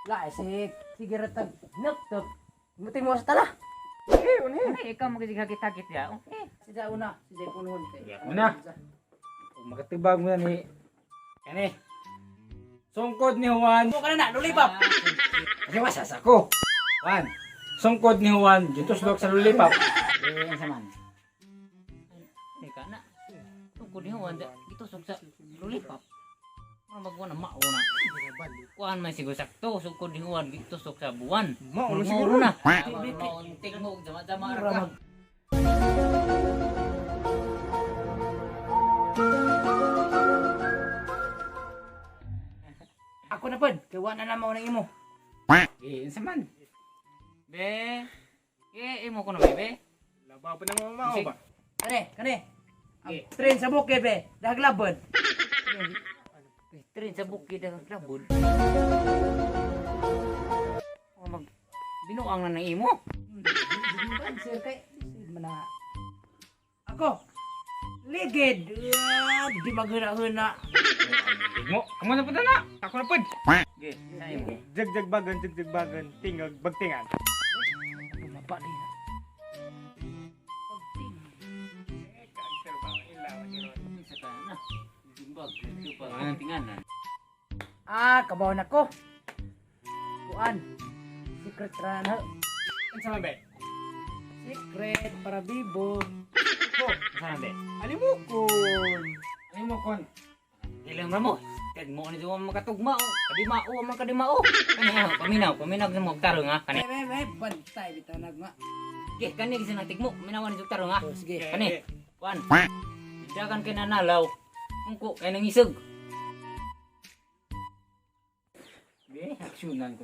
La, si sige ratag naktok. Muting mo sa tala. Eh, unhe. Ay, ikaw magisigagit-hagit ya. Okay. Sida una, sida punuhon kay. Una. Kung makatibag mo na ni kani. Sungkod ni Juan. Mo ka na na, lulipap. Kasi wasas ako. Juan. Sungkod ni Juan, gituslok sa lulipap. Eh, ang saman. Ay ka na. Tungkol ni Juan, gitusok sa lulipap. Mura magwa na mao na. Kuan man siguro sakto, sungkod ni Juan gitusok sa buwan. Mao na Mao siguro. na. Mao tigmo jama-jama ra ka. Ako na pod, kay wa na na mao nang imo. Eh, ang saman. Be. Eh, imo ko na be. Laba pa ng mao ba? Kani, kani. Ang train sa bukid be, daglabon. Train sa bukid ang klabon. Oh, mag binuang na ng imo. Sir kay sir man na. Ako. Ligid. Ah, di maghuna-huna. Mo, kamo na pud na. Ako na pud. Ge, sa imo. Jagjagbagan, jagjagbagan, tingag, bagtingan. Bumaba din. Sa ka na. Bimbag, dito pa tinganan. Ah, kabaw na ko. Kuan. Secret ra na. Ang saman be. Secret para bibo. Sa be. Alimukon! Ano mo kon? Ilang ra mo. Tagmo ni duwa makatugma oh. Kadimao man kadimao. Kani ah, paminaw, paminaw sa mo tarong ha. Kani. Eh, eh, eh, bantay bitaw nagma. Ge, kani gisa nang tigmo, minawan ni tarong ha. Oh, sige. Kani. Kuan. Dagan kay nanalaw. Ungko kay nangisog. Be, aksyonan ko.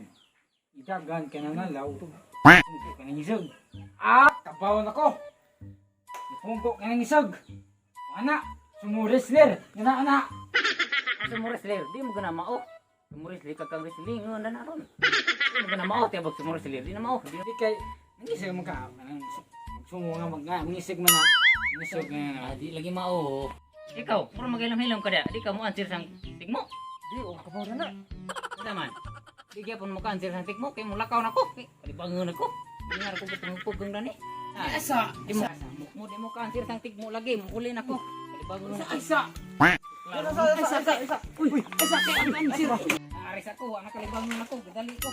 Idagan ka na nalaw. Pungko ka ng isog. Ah, kabawan ako. Pungko ka ng isog. Ana, sumo wrestler. Nga ana. Asa mo wrestler, di mo gana mao. Sumo wrestler ka kang wrestling na na ron. Di mo gana mao tiyabag sumo wrestler, di na mao. Di Di kay nangisig mo ka kanang magsumo nga mag nga mangisig man na. Mangisig nga na. Ah, di lagi mao. Ikaw, puro maghilam-hilam ka da. Di ka mo answer sang tigmo. Di, oh, kabaw na na. Unsa man? Di gyapon mo ka answer sang tigmo kay mulakaw na ko. Kay kalibangon ako. Dingar ko pagpugong dani. Ah, Asa? di mo mo di mo ka answer sang tigmo lagi, muuli na ko. Kalibangon na ko. Asa? Klaro. Asa? Asa? Asa? Uy, asa kay ang answer. Aris ako, anak kalibangon ako, gadali ko.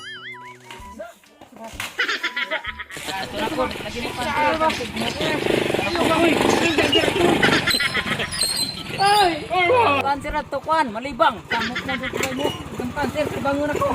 Ah, ito na ko, lagi na pa answer sang tigmo. Ay! Panser at tukwan, malibang. Samok na dito mo. Itong panser, bangon ako.